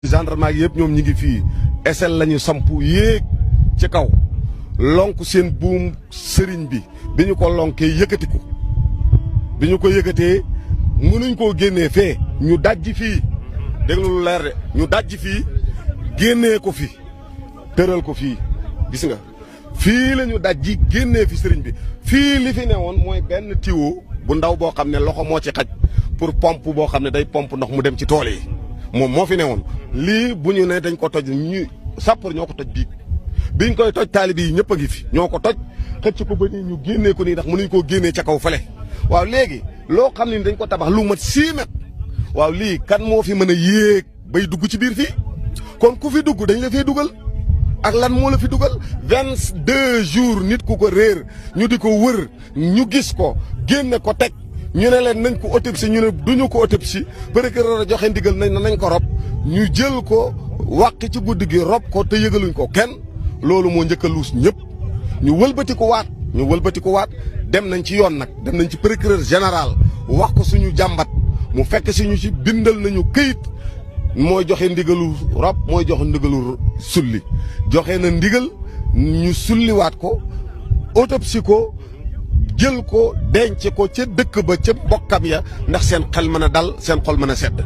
gendarme ak yëpp ñoom ñi ngi fii esel lañu samp yéeg ci kaw lonk seen buum sëriñ bi ñu ko lonkee yëkkati ko bi ñu ko yëkkatee mënuñ koo génnee fee ñu dajji fii déglu lu leer de ñu dajji fii génnee ko fi tëral ko fii gis nga fii la ñu dajji génnee fi sëriñ bi fii li fi ne woon mooy benn tuyau bu ndaw boo xam ne loxo moo ci xaj pour pompe boo xam ne day pompe ndox mu dem ci tool yi moom moo fi ne woon lii bu ñu ne dañ ko toj ñu sàppar ñoo ko toj biñ koy toj taalibe yi ñëpp a ngi fi ñoo ko toj xëcc ko ba nii ñu génnee ko nii ndax mënuñ koo génnee ca kaw fële waaw léegi loo xam ne dañ ko tabax lu mat 6 mètres waaw lii kan moo fi mën a yéeg bay dugg ci biir fii kon ku fi dugg dañ la fee dugal ak lan moo la fi dugal 22 jours nit ku ko réer ñu di ko wër ñu gis ko génne ko teg ñu ne leen nañ ko autopsie ñu ne duñu ko autopsie procureur a joxe ndigal nañ ko rob ñu jël ko wàq ci guddi gi rob ko te yëgaluñ ko kenn loolu moo njëkk a luus ñëpp ñu wëlbati ko waat dem nañ ci yoon nag dem nañ ci procureur général wax ko suñu jàmbat mu fekk suñu ci bindal nañu këyit mooy joxe ndigalu rob mooy joxe ndigalu sulli joxe na ndigal ñu sulliwaat ko autopsie ko jël ko denc ko ca dëkk ba ca bokkam ya ndax seen xel mën a dal seen xol mën a sedd